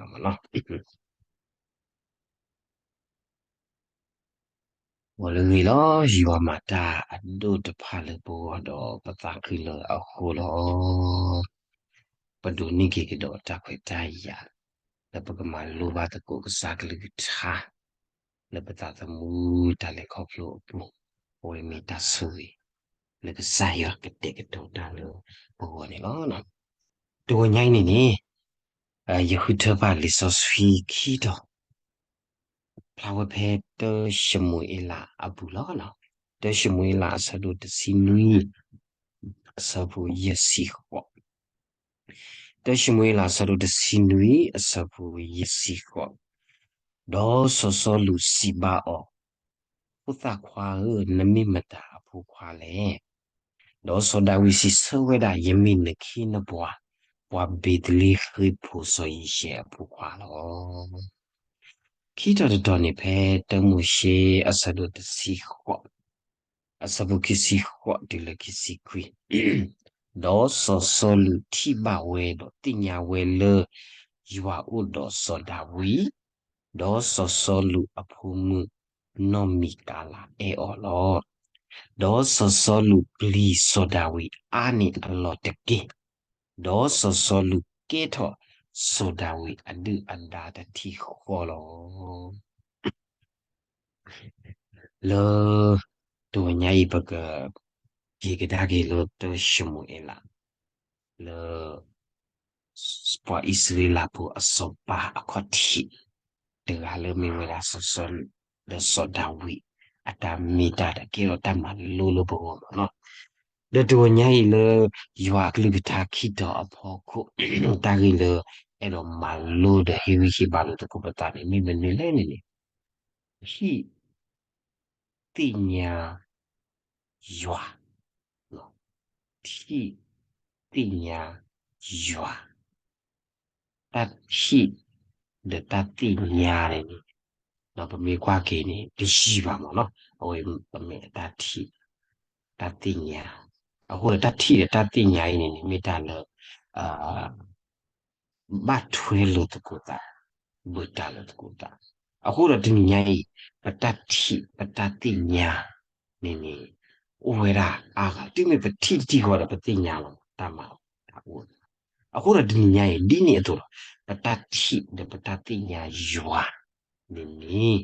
ပကဘၣ်မၤလိသကိးတၢ်မၤလိသကိးတၢ်မၤနီၤ ဂီၤလၢဂ့ၤလီၤ ယွၤမၤတၢ်အဒိၣ်တဖၣ်လၢပဂီၢ်ဒီး ပသးခုလၢအဃိလီၤ. ပဒိးန့ၢ်က့ၤကဒီးတၢ်ခွဲးတၢ်ယာ် လၢပကမၤလိဘၣ်သကိးကစၢ်ကလုၢ်ကထါ လၢပသးသမူတၢ်လဲၤခီဖျိအပူၤ, အဝဲမ့ၢ်တၢ်ဆိၣ်ဂ့ၤ လၢကစၢ်ယွၤကတဲာ်ကတီၤတၢ်လၢပဂီၢ်န့ၣ်လီၤ. တဂီၤညါအံၤန့ၣ်န့ၣ် ယဃုထၢဘၣ်လံာ်စီဆှံခံတီၤ ဖျါဝဲဖဲတၢၡမူၤအ့လးအပူၤလီၤ. တၢၡမူၤအ့လးအဆၢဒိၣ်တဆံနွံ အဆၢဖိယဲၢ်ဆံဃိး, တၢၡမူၤအ့လးအဆၢဒိၣ်တဆံနွံ အဆၢဖိယဲၢ်ဆံဃိး, ဒီးစီၤစီလူးစံးဘၣ်အီၤ, ဖိသၣ်ခွါဧၢ, နမ့ၢ်မတၤအဖိခွါလဲၣ်. ဒီးစီၤဒၤဝံးစံးဆၢဝဲဒၣ်, ယမ့ၢ်နခ့နပှၤ, ပှၤဘ့းသလ့ဃ့ၣ်ဖိစီၤယံးၡဲအဖိခွါလီၤ. ခံတီၤတတီၤန့ၣ် ဖဲတၢမိၤၡ့အဆၢဒိၣ်တဆံဃိး အဆၢဖိခံဆံဃိးတုၤလၢခံဆံခွံ, ဒီးစီၤစီလူးထံၣ်ဘၣ်ဝဲဒီးသ့ၣ်ညါဝဲလၢ ယွၤအိၣ်ဒီးစီၤဒၤဝံး, ဒီးစီၤစီလူးအဖိမုၣ်နီၢ်မံၤကၤလးအဲၣ်အီၤလီၤ. ဒီးစီၤစီလူးပျံၤစီၤဒၤဝံးအါန့ၢ်အလီၢ်တက့ၢ်. ဒီးစီၤစီလူးကဲထီၣ်စီၤဒၤဝံးအဒုၣ်အဒါတထံၣ်ဃီလီၤ. လၢတဂီၤညါအံၤ ပကက့ၤကဒါက့ၤလၢတၢၡမူၤအ့လး လၢ ပှၤအံၣ်စရ့လးဖိအစီၤပၤအခီၣ်ထံး တဂၤလၢမ့ၢ်ဝဲဒၣ်စီၤစီလူး ဒီးစီၤဒၤဝံး အတၢ်မ့ၢ်တၢ်ဒီးကဲထီၣ်တၢ်မၤလိလၢပဂီၢ်မးလီၤ. ဒီးတဂီၤညါအံၤလၢ ယွၤအကလုၢ်ကထါခံတီၤအဖီခိၣ် တၢ်ဂ့ၢ်လၢ အဲၣ်ဒိးမၤလိဒီးဟ့ၣ်ဂံၢ်ဟ့ၣ်ဘါလိာ်သကိးပသးန့ၣ် မ့ၢ်မနုၤလဲၣ်န့ၣ်န့ၣ် ထံၣ် သ့ၣ်ညါ ယွၤ, ထံၣ် သ့ၣ်ညါ ယွၤ, တၢ်ထံၣ် ဒီးတၢ်သ့ၣ်ညါန့ၣ်န့ၣ် ပမ့ၢ်ကွၢ်က့ၤန့ၣ် တယံာ်ဘၣ်မးနီၤ, အဝဲပမ့ၢ်အတၢ်ထံၣ် တၢ်သ့ၣ်ညါ, အဃိဒီးတၢ်ထံၣ်ဒီးတၢ်သ့ၣ်ညါအံၤန့ၣ်န့ၣ် မ့ၢ်တၢ်လၢ ဘၣ်ထွဲလိာ်သကိးသး, ဘၣ်တၢ်လိာ်သကိးသး, အဃိဒီးတနံၤညါအံၤ ပတၢ်ထံၣ် ပတၢ်သ့ၣ်ညါန့ၣ်န့ၣ် အိၣ်ဝဲဒၣ်အါဂၤ, တုၤမ့ၢ်ပထံၣ်တထံၣ်ဃီဒီးပသ့ၣ်ညါလီၤ တၢ်မၤအတၢ်အိၣ်, အဃိဒီးတနံၤညါအံၤ ဒ်န့ၣ်အသိးလီၤ, ပတၢ်ထံၣ်ဒီးပတၢ်သ့ၣ်ညါယွၤန့ၣ်န့ၣ်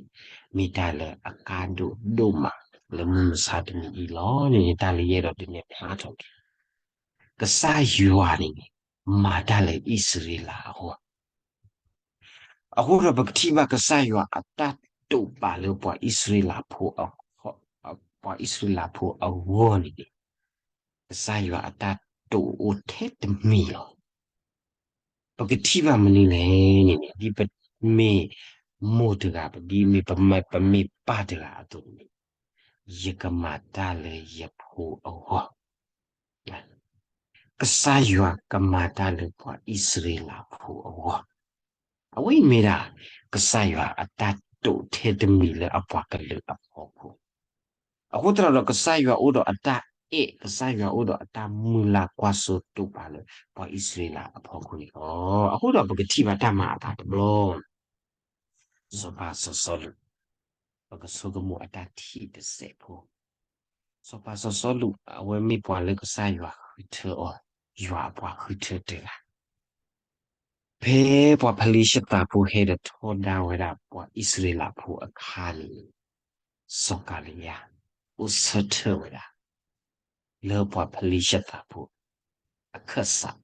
မ့ၢ်တၢ်လၢအကါဒိၣ်ဒိၣ်မး လၢမုၢ်မဆါတနံၤအံၤလီၤန့ၣ်န့ၣ် တၢ်လၢယအဲၣ်ဒိးဒုးနဲၣ်ဖျါထီၣ်က့ၤ ကစၢ်ယွၤန့ၣ်န့ၣ် မၤတၢ်လၢအံၣ်စရ့လးအဂီၢ်, အဃိဒီးပကထံၣ်ဘၣ်ကစၢ်ယွၤအတၢ်တိာ်ပာ်လၢပှၤအံၣ်စရ့လးဖိ ပှၤအံၣ်စရ့လးဖိအဂီၢ်န့ၣ်န့ၣ် ကစၢ်ယွၤအတၢ်တိာ်အိၣ်ထဲတမံၤလီၤ. ပကထံၣ်ဘၣ်မနုၤလဲၣ်န့ၣ်န့ၣ် ဒ်ပမ့ၢ်မိၢ်တဂၤ ဒ်မ့ၢ်ပမ့ၢ်ပမ့ၢ်ပၢ်တဂၤအသိးန့ၣ် ယကမၤတၢ်လၢယဖိအဂီၢ် ကစၢ်ယွၤကမၤတၢ်လၢပှၤအံၣ်စရ့လးဖိအဂီၢ်, အဝဲအံၤမ့ၢ်ဒၣ် ကစၢ်ယွၤအတၢ်တိာ်ထဲတမံၤလၢအပှၤကလုာ်အဖီခိၣ်, အဃိသတးဒီး ကစၢ်ယွၤအိၣ်ဒီးအတၢ်အဲၣ်, ကစၢ်ယွၤအိၣ်ဒီးအတၢ်မုၢ်လၢ်ကွၢ်စိတိာ်ပာ်လၢ ပှၤအံၣ်စရ့လးအဖီခိၣ်န့ၣ်လီၤ. အဃိဒီးပကထံၣ်ဘၣ်တၢ်မၤအသးတဘျီ စီၤပၤစီၤစီလူး, ပကဆိကမိၣ်အတၢ်ထံၣ်တစဲးဖိ, စီၤပၤစီၤစီလူး အဝဲမ့ၢ်ပှၤလၢကစၢ်ယွၤဃုထၢအီၤ, ယွၤအပှၤဃုထၢတဂၤ, ဖဲပှၤဖလံၡသးဖိဟဲဒီးထီဒါဝဲဒၣ်ပှၤအံၣ်စရ့လးဖိအခါန့ၣ် စီၤကၤလံယါ အိၣ်ဆၢထၢၣ်ဝဲဒၣ် လၢပှၤဖလံၡသးဖိ အခၢၣ်စး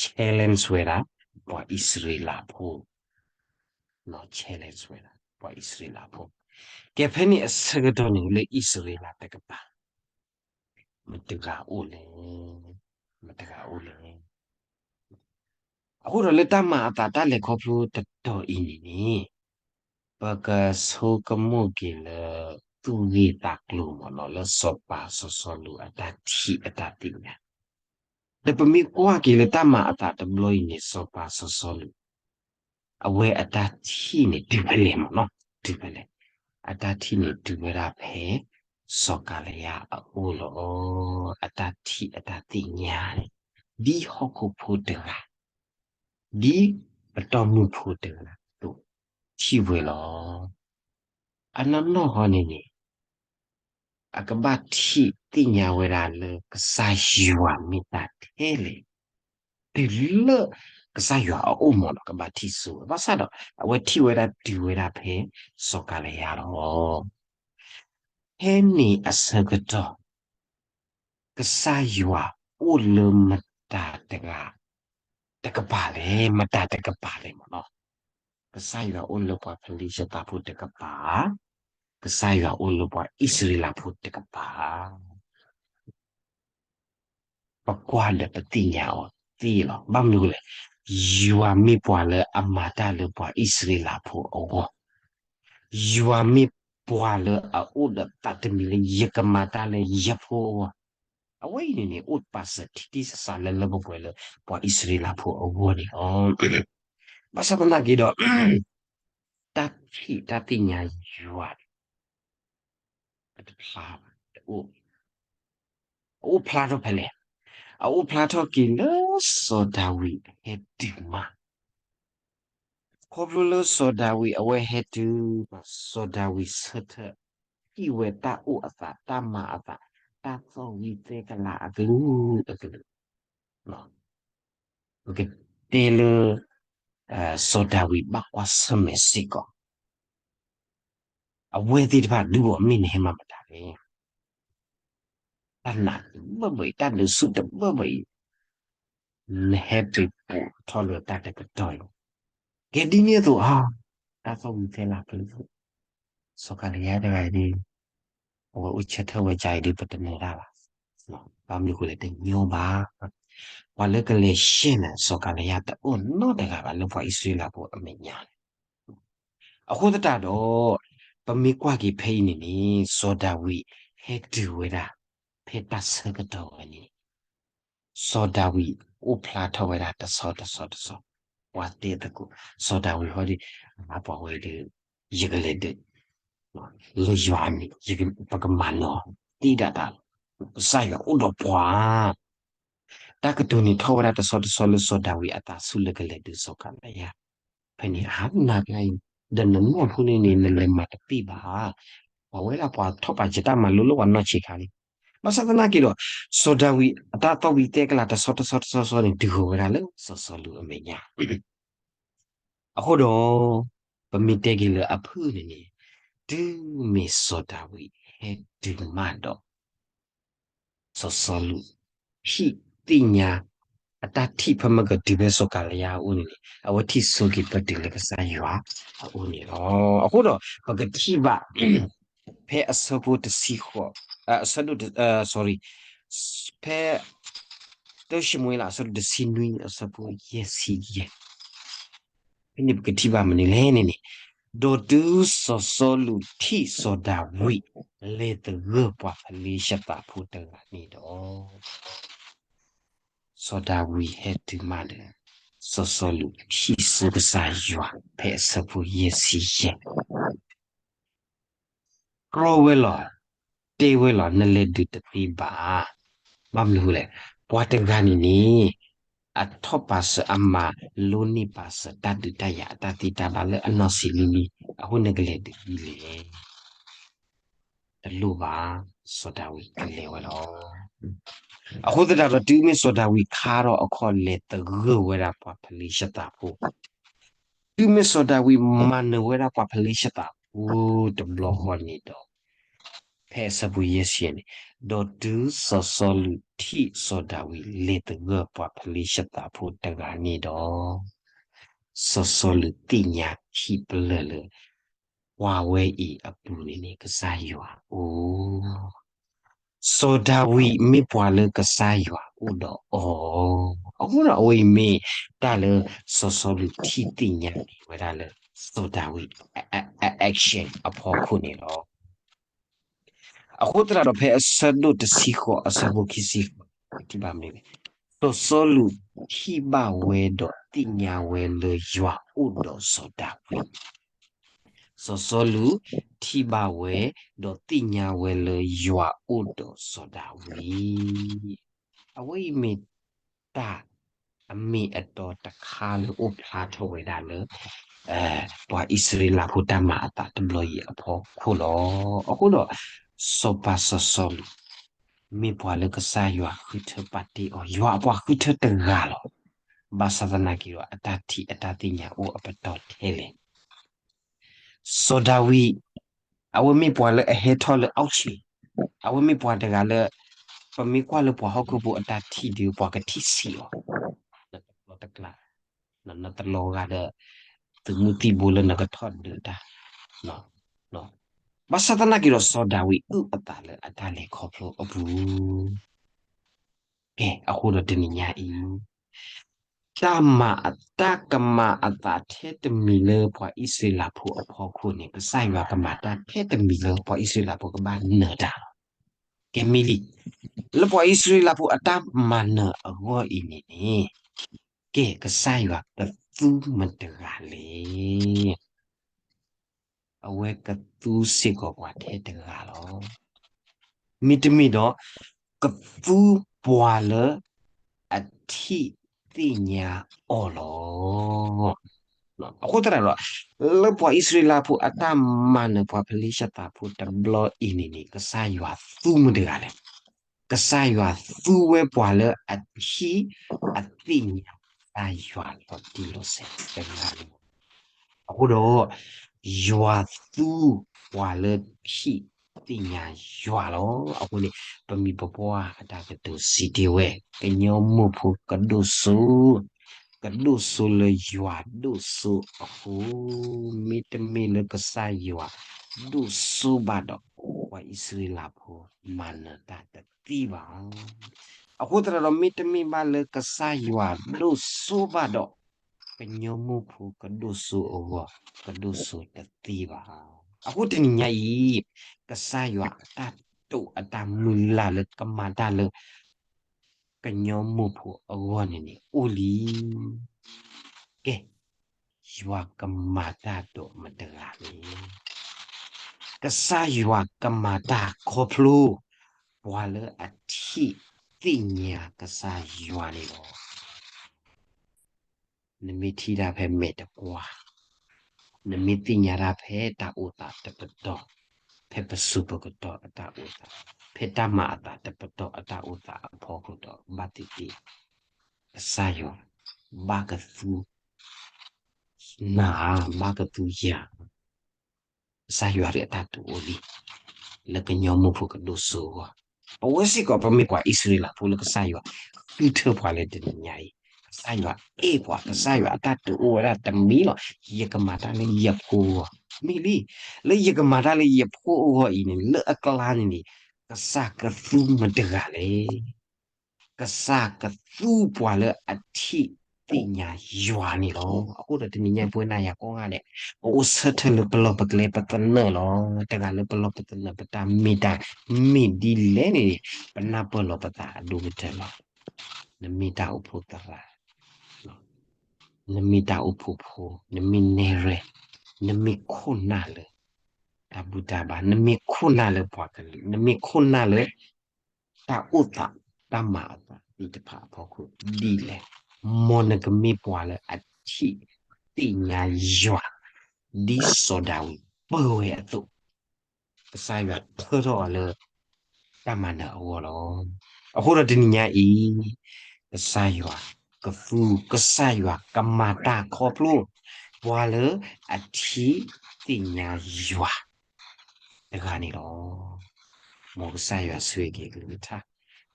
challenge ဝဲဒၣ် ပှၤအံၣ်စရ့လးဖိ, challenge ဝဲဒၣ် ပှၤအံၣ်စရ့လးဖိ, ကဲဖဲန့ၣ်အဆၢကတီၢ်န့ၣ် လၢအံၣ်စရ့လးတကပၤ မတၤတဂၤအိၣ်လဲၣ်, မတၤတဂၤအိၣ်လဲၣ် အဃိဒီးလၢတၢ်မၤအသးတၢ်လဲၤခီဖျိတတီၤအံၤန့ၣ်န့ၣ် ပကဆိကမိၣ်က့ၤလၢ သူၣ်ဂ့ၢ်သးကျိၤမ့ၢ်နီၤ လၢစီၤပၤစီၤစီလူးအတၢ်ထံၣ်အတၢ်သ့ၣ်ညါ, ဒီးပမ့ၢ်ကွၢ်က့ၤလၢတၢ်မၤအသးတဘျီအံၤန့ၣ် စီၤပၤစီၤစီလူး အဝဲအတၢ်ထံၣ်န့ၣ်တုၤဖဲလဲၣ်မ့ၢ်နီၤ, တုၤဖဲလဲၣ်, အတၢ်ထံၣ်န့ၣ်တုၤဝဲဒၣ်ဖဲ စီၤကၤလံယါအအိၣ်လီၤ. အတၢ်ထံၣ်အတၢ်သ့ၣ်ညါန့ၣ် ဒ်ဟီၣ်ခိၣ်ဖိတဂၤ, ဒ် ပတီၢ်မုၢ်ဖိတဂၤအသိး ထံၣ်ဝဲလီၤ. အနီၢ်နီၢ်ဃီန့ၣ်န့ၣ် အကဘၣ်ထံၣ်သ့ၣ်ညါဝဲဒၣ်လၢကစၢ်ယွၤမ့ၢ်တၢ်ထဲလဲၣ်, တုၤလၢကစၢ်ယွၤအအိၣ်မးဒီး ကဘၣ်ထံၣ်ဆိဝဲ, ဘၣ်ဆၣ်ဒီး အဝဲထံၣ်ဝဲဒၣ်တုၤဝဲဒၣ်ဖဲစီၤကၤလံယၤလီၤ. ဖဲန့ၣ်အဆၢကတီၢ် ကစၢ်ယွၤအိၣ်လၢမတၤတဂၤ တကပၤလဲၣ်, မတၤတကပၤလဲၣ်မးနီၤ. ကစၢ်ယွၤအိၣ်လၢပှၤဖလံးရှသးဖိတကပၤ, ကစၢ်ယွၤအိၣ်လၢပှၤအံၣ်စရ့လးဖိတကပၤ ပကွၢ်ဒီးပသ့ၣ်ညါအီၤသ့လီၤ. ဘၣ်မနုၤလဲၣ်, ယွၤမ့ၢ်ပှၤလၢအမၤတၢ်လၢပှၤအံၣ်စရ့လးဖိအဂီၢ်, ယွၤမ့ၢ်ပှၤလၢအအိၣ်ဒီးသးတမံၤလၢယကမၤတၢ်လၢယဖိအဂီၢ်, အဝဲအံၤန့ၣ်န့ၣ် အိၣ်ပာ်စၢၤထံထံဆးဆးလၢလၢပှဲၤပှဲၤလၢပှၤအံၣ်စရ့လးဖိအဂီၢ်န့ၣ်လီၤ. ဘၣ်ဆၣ်သနာ်က့ဒီး တၢ်ထံၣ်တၢ်သ့ၣ်ညါယွၤန့ၣ် အတဖျါဘၣ်, တအိၣ်, အအိၣ်ဖျါထီၣ်ဖဲလဲၣ်, အအိၣ်ဖျါထီၣ်က့ၤလၢစီၤဒၤဝံးဟဲတုၤမး, ခီဖျိလၢစီၤဒၤဝံးအဝဲဟဲတုၤမး စီၤဒၤဝံးဆၢထၢၣ် ဟံၣ်ဝဲတၢ်အိၣ်အသး တၢ်မၤအသး တၢ်သီၣ်ဝံၤသဲကလၤအကလုာ်အကလုာ် ပကတဲလၢ စီၤဒၤဝံးဘၣ်ကွၢ်ဆၢၣ်မဲာ်စ့ၢ်ကီး အဝဲသ့ၣ်တဖၣ်ဒုးအီၤ မ့ၢ်နဟဲမၤမတၤလဲၣ်, တၢ်နးတဘၢဘၢအံၤ တၢ်ဒုးဆူၣ်တဘၢဘၢအံၤ နဟဲပ့ၤပိာ်ထီၣ်လၢတၢ်တကတီၢ်အံၤ, ကဲဒ်န့ၣ်အသိး တၢ်သီၣ်ဝံၤသဲလၤကလုာ် စီၤကၤလံယါတဂၤအံၤဒီး အဝဲအိၣ်ဆၢထၢၣ်ဝဲဒ်အံၤဒီး ပတနၢၤတၢ်ဘၣ်, ဘၣ်မနုၤအဃိလဲၣ် တညီဘၣ်, ပှၤလၢကလဲၤရှဲၣ်နၤ စီၤကၤလံယါတအိၣ်နီတဂၤဘၣ်လၢပှၤအံၣ်စရ့လးဖိအမဲာ်ညါန့ၣ်, အဃိသတးဒီး ပမ့ၢ်ကွၢ်က့ၤဖဲအံၤန့ၣ်န့ၣ် စီၤဒၤဝံးဟဲတုၤဝဲဒၣ် ဖဲတၢ်ဆၢကတီၢ်ဝဲန့ၣ် စီၤဒၤဝံးအိၣ်ဖျါထီၣ်ဝဲဒၣ်တဆီတဆီတဆီ, ပှၤတဲသကိး စီၤဒၤဝံးဟီဒီး ပှၤဝဲဒီး ယကလဲၤဒုး လၢယွၤအမံၤ ပကမၤနၢၤအီၤ သံဒၣ်တၢ်လီၤ. ကစၢ်ယွၤအိၣ်ဒီးပှၤ တၢ်ကတိၤန့ၣ်ထီၣ်ဝဲဒၣ်တဆီတဆီလၢစီၤဒၤဝံးအသးဆူၣ်လၢကလဲၤဒုးစီၤကၤလံယါ, ဖဲန့ၣ် အဟါနၤကျါအံၤ ဒီးနနီၢ်ဖိန့ၣ်န့ၣ် နလဲၤမၤတပ့ၢ်ဘၣ်, ပှၤဝဲဒၣ်ပှၤထီၣ်ပာ်စၢၤတၢ်မၤလိလၢပှၤနီၢ်ဆံးခါလံ. ဘၣ်ဆၣ်သနာ်က့ဒီး စီၤဒၤဝံးအတၢ်သီၣ်ဝံၤသဲကလၤတဆီတဆီတဆီတဆီန့ၣ် တုၤဃီၤဝဲဒၣ်လၢစီၤစီလူးအမဲာ်ညါ အဃိဒီး ပမ့ၢ်တဲက့ၤလၢအဖုၣ်န့ၣ်န့ၣ် တုၤမ့ၢ်စီၤဒၤဝံးဟဲတုၤမးဒီး စီၤစီလူး ထံၣ်သ့ၣ်ညါ အတၢ်ထံၣ်ဖဲမ့ၢ်ကတုၤဖဲစီၤကၤလံယါအအိၣ်န့ၣ်န့ၣ် အဝဲထံၣ်ဆိက့ၤပတုၤလၢကစၢ်ယွၤအအိၣ်န့ၣ်လီၤ. အဃိဒီး ပကထံၣ်ဘၣ် ဖဲအဆၢဖိတဆံဃိး အဆၢဒိၣ် sorry ဖဲ တၢၡမူၤအ့လး အဆၢဒိၣ်တဆံနွံ အဆၢဖိယဲၢ်ဆံယဲၢ် ဖဲန့ၣ်ပကထံၣ်ဘၣ်မနုၤလဲၣ်န့ၣ်န့ၣ်, ဒီးတုၤစီၤစီလူးထံၣ်စီၤဒၤဝံး လဲၤသဂၢၢ်ပှၤဖလံးရှသးဖိတဂၤန့ၣ်ဒီး စီၤဒၤဝံးဟဲတုၤမးဒီး စီၤစီလူးထံၣ်ဆိကစၢ်ယွၤ ဖဲအဆၢဖိယဲၢ်ဆံယဲၢ် ကြီဝဲလီၤ, တဲဝဲလီၤ, နလဲၤဒုးတသ့ဘၣ်. ဘၣ်မနုၤအဃိလဲၣ်, ပှၤတဂၤန့ၣ်န့ၣ် အထီၣ်ပာ်စၢၤအမၤလိန့ၢ်ပာ်စၢၤတၢ်ဒုးတၢ်ယၤအတၢ်သ့တၢ်ဘၣ်လၢအနီၢ်ဆံးလံလံ, အဃိနကလဲၤဒုးဒ်လဲၣ်. တလိၣ်ဘၣ်, စီၤဒၤဝံးကလဲၤဝဲလီၤ. အဃိသတးဒီးတုၤမ့ၢ်စီၤဒၤဝံးခါထီၣ်အခီၣ်လဲၤသဂၢၢ်ဝဲဒၣ်ပှၤဖလံးရှသးဖိ တုၤမ့ၢ်စီၤဒၤဝံးမၤနၢၤဝဲဒၣ်ပှၤဖလံးရှသးဖိတဘျီဃီန့ၣ်ဒီး, ဖဲအဆၢဖိယဲၢ်ဆံန့ၣ်, ဒီးတုၤစီၤစီလူးထံၣ်စီၤဒၤဝံးလဲၤသဂၢၢ်ပှၤဖလံးရှသးဖိတဂၤန့ၣ်ဒီး, စီၤစီလူးသ့ၣ်ညါခံပလၢၢ်လၢ ပှၤဝဲအံၤအပူၤန့ၣ်န့ၣ် ကစၢ်ယွၤအိၣ် စီၤဒၤဝံးမ့ၢ်ပှၤလၢကစၢ်ယွၤအိၣ်ဒီးအီၤ, အဃိဒီးအဝဲအံၤမ့ၢ်တၢ်လၢစီၤစီလူးထံၣ်သ့ၣ်ညါန့ၢ်ဝဲဒၣ်လၢ စီၤဒၤဝံး အ action အဖီခိၣ်န့ၣ်လီၤ. အဃိသတးဒီးဖဲအဆၢဒိၣ်တဆံဃိး အဆၢဖိခံဆံဃိး ထံၣ်ဘၣ်မနုၤလဲၣ်, စီၤစီလူးထံၣ်ဘၣ်ဝဲဒီးသ့ၣ်ညါဝဲလၢယွၤအိၣ်ဒီးစီၤဒၤဝံး စီၤစီလူးထံၣ်ဘၣ်ဝဲ ဒီးသ့ၣ်ညါဝဲလၢယွၤအိၣ်ဒီးစီၤဒၤဝံး, အဝဲအံၤမ့ၢ်တၢ် အမ့ၢ်အတီတခါလၢအိၣ်ဖျါထီၣ်ဝဲဒၣ်လၢ ပှၤအံၣ်စရ့လးဖိတၢ်မၤအသးတဘျီအံၤအဖီခိၣ်လီၤ. အဃိဒီး စီၤပၤစီၤစီလူး မ့ၢ်ပှၤလၢကစၢ်ယွၤဃုထၢပာ်တ့ၢ်အီၤ ယွၤအပှၤဃုထၢတဂၤလီၤ. ဘၣ်ဆၣ်သနာ်က့ဒီး အတၢ်ထံၣ်အတၢ်သ့ၣ်ညါအိၣ်အပတီၢ်ထဲလဲၣ်. စီၤဒၤဝံး အဝဲမ့ၢ်ပှၤလၢအဟဲထီၣ်လၢအီၣ်ဆံး, အဝဲမ့ၢ်ပှၤတဂၤလၢ ပမ့ၢ်ကွၢ်လၢပှၤဟီၣ်ခိၣ်ဖိအတၢ်ထံၣ်ဒီး ပှၤကထံၣ်ဆံးအီၤ နတလီတကျါ, နတလီဂာ်ဒီး သုးမုၢ်သံၣ်ဘိလၢနကထီၣ်ဒုးတၢ်, ဘၣ်ဆၣ်သနာ်က့ဒီး စီၤဒၤဝံးအုၣ်အသးလၢအတၢ်လဲၤခီဖျိအပူၤ ကဲ အဃိဒီးတနံၤညါအံၤ တၢ်မၤအတၢ်ကမၤအသးထဲတမံၤလၢ ပှၤအံၣ်စရ့လးဖိအဖီခိၣ်န့ၣ် ကစၢ်ယွၤကမၤတၢ်ထဲတမံၤလၢ ပှၤအံၣ်စရ့လးဖိကဘၣ်နၢၤတၢ်လီၤ. ကဲမ့ၢ်လံ, လၢပှၤအံၣ်စရ့လးဖိအတၢ်မၤနၢၤအဂီၢ်အံၤန့ၣ်န့ၣ်, ကဲ ကစၢ်ယွၤကသူမတဂၤလဲၣ်. အဝဲကသူစ့ၢ်ကီးပှၤထဲတဂၤလီၤ. မ့တမ့ၢ်ဒီး ကသူပှၤလၢအထံၣ်သ့ၣ်ညါအီၤလီၤ. အဃိသတးဒီး လၢပှၤအံၣ်စရ့လးဖိအတၢ်မၤနၢၤပှၤဖလ့ၡသးဖိတဘျီအံၤန့ၣ်န့ၣ် ကစၢ်ယွၤသူမတဂၤလဲၣ်. ကစၢ်ယွၤသူဝဲပှၤလၢအထံၣ်အသ့ၣ်ညါကစၢ်ယွၤလီၤတံၢ်လီၤဆဲးတဂၤန့ၣ်လီၤ. အဃိဒီး ယွၤသူပှၤလၢထံၣ်သ့ၣ်ညါယွၤလီၤ. အဃိန့ၣ် ပမံၤပပှၢ်အတၢ်ကတိၤစံးတ့ၢ်ဝဲ ကညီမိၢ်ဖိကဒိၣ်စိ ကဒိၣ်စိလၢယွၤဒိၣ်စိအဃိ, မ့တမ့ၢ်လၢကစၢ်ယွၤဒိၣ်စိဘၣ်ဒီး ပှၤအံၣ်စရ့လးဖိမၤနၢၤတၢ်တသ့ဘၣ်. အဃိသတးဒီး မ့တမ့ၢ်ဘၣ်လၢကစၢ်ယွၤဒိၣ်စိဘၣ်ဒီး ကညီမိၢ်ဖိကဒိၣ်စိအဂီၢ် ကဒိၣ်စိတသ့ဘၣ်. အဃိတနံၤညါအံၤ ကစၢ်ယွၤအတၢ်တိာ်အတၢ်မုၢ်လၢ်လၢကမၤတၢ်လၢ ကညီမိၢ်ဖိအဂီၢ်န့ၣ်န့ၣ် အိၣ်လံ. ကဲ, ယွၤကမၤတၢ်ဒီးမတဂၤလဲၣ်. ကစၢ်ယွၤကမၤတၢ်ခီဖျိ ပှၤလၢအထံၣ်သ့ၣ်ညါကစၢ်ယွၤန့ၣ်လီၤ. နမ့ၢ်ထံၣ်တၢ်ဖဲမဲာ်တကွၢ်, နမ့ၢ်သ့ၣ်ညါတၢ်ဖဲတၢ်အိၣ်သးတပတီၢ်, ဖဲပစိၤပကတီၢ်အတၢ်အိၣ်သး, ဖဲတၢ်မၤအသးတပတီၢ်အတၢ်အိၣ်သးအဖီခိၣ်ဒီး ဘၣ်သ့ၣ်သ့ၣ် ကစၢ်ယွၤ ဘၣ်ကသူ နၤဧါ, ဘၣ်ကသူယၤဧါ. ကစၢ်ယွၤဒ်အတၢ်တိာ်အိၣ်လံ လၢကညီမိၢ်ဖိကဒိၣ်စိအဂီၢ်, ပဝဲစ့ၢ်ကီး ပမ့ၢ်ပှၤအံၣ်စရ့လးဖိလၢကစၢ်ယွၤ ဃုထၢပှၤလၢတနံၤညါအံၤ, ကစၢ်ယွၤအဲၣ်ပှၤ, ကစၢ်ယွၤအတၢ်တိာ်အိၣ်ဝဲဒၣ်တမံၤလီၤ. ယကမၤတၢ်လၢယဖိအဂီၢ်, မ့ၢ်လံ, လၢယကမၤတၢ်လၢယဖိအဂီၢ်အံၤန့ၣ် လၢအကျါန့ၣ်န့ၣ် ကစၢ်ကသူမတဂၤလဲၣ်. ကစၢ်ကသူပှၤလၢအထံၣ်သ့ၣ်ညါယွၤန့ၣ်လီၤ. အဃိဒီးတနံၤညါအံၤ ပဝဲနၤယၤကိးဂၤဒဲး ပအိၣ်ဆၢထၢၣ်လၢပလီၢ်ပကျဲပသနၢၣ်လီၤ. တဂၤလၢပလီၢ်ပသနၢၣ် ပတၢ်မ့ၢ်တၢ်မ့ၢ်ဒ်လဲၣ်န့ၣ် ပနၢ်ပၢၢ်လီၤပသးအဒိၣ်ကတၢၢ်လီၤ. နမ့ၢ်တၢ်အိၣ်ဖှိၣ်သရၣ်, နမ့ၢ်တၢ်အိၣ်ဖှိၣ်ဖိ, နမ့ၢ်နဲၣ်ရွဲၣ်, နမ့ၢ်ခိၣ်နၢ်လၢ တၢ်ဘူၣ်တၢ်ဘါ, နမ့ၢ်ခိၣ်နၢ်လၢပှၤကလုာ်, နမ့ၢ်ခိၣ်နၢ်လၢ တၢ်အိၣ်သး တၢ်မၤအသးသ့ၣ်တဖၣ်အဖီခိၣ်ဒ်လဲၣ်, မ်နကမ့ၢ်ပှၤလၢအထံၣ်သ့ၣ်ညါယွၤ ဒ်စီၤဒၤဝံးပၢၢ်ဝဲအသိး, ကစၢ်ယွၤထၢထီၣ်အီၤလၢ တၢ်မၤနၢၤအဂီၢ်လီၤ. အဃိဒီးတနံၤညါအံၤ ကစၢ်ယွၤကသူ, ကစၢ်ယွၤကမၤတၢ်ခီဖျိ ပှၤလၢအထံၣ်သ့ၣ်ညါယွၤ တဂၤန့ၣ်လီၤ. မ်ကစၢ်ယွၤဆိၣ်ဂ့ၤက့ၤအကလုၢ်ကထါ,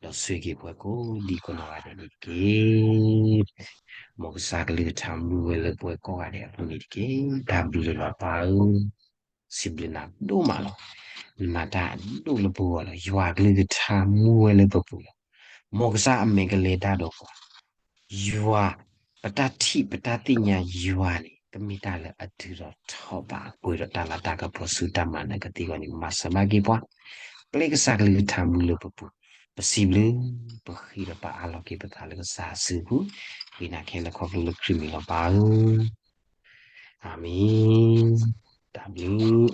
ဒီးဆိၣ်ဂ့ၤက့ၤပှၤကိးဒံကိးနီၢ်ဂၤဒဲးန့ၣ်တက့ၢ်. မ်ကစၢ်ကလုၢ်ကထါမူဝဲလၢပှၤကိးဂၤဒဲးအပူၤန့ၣ်တက့ၢ်. တၢ်ဘျုးလၢပၢ်ဧၢ, စံးဘျုးနၤဒိၣ်မးလီၤ. နမၤတၢ်အဒိၣ်လၢပဂီၢ်လီၤ. ယွၤကလုၢ်ကထါမူဝဲလၢပပူၤလီၤ. မ်ကစၢ်အမဲာ်ကလဲၤတၢ်ဒီးပှၤ ယွၤ, ပတၢ်ထံၣ်ပတၢ်သ့ၣ်ညါယွၤန့ၣ် ကမ့ၢ်တၢ်လၢအတုၤထီၣ်ထီဘးအပှဲၤဒီးတၢ်လၤတၢ်ကပီၤဆူတၢ်မၤနၢၤကသ့အဂီၢ်န့ၣ် မၤစၢၤဘၣ်က့ၤပှၤ, ပျဲကစၢ်ကလုၢ်ကထါမူလၢပပူၤ, ပစံးဘျုး, ပဃ့ဒီးပအၢၣ်လီၤက့ၤပသးလၢကစၢ်အစုပူၤ, ဃ့နၤခဲလၢာ်ခီဖျိလၢခရံာ်မံၤလီၤပၢ်ဧၢ. အၤမ့ၣ်, တၢ်ဘျုး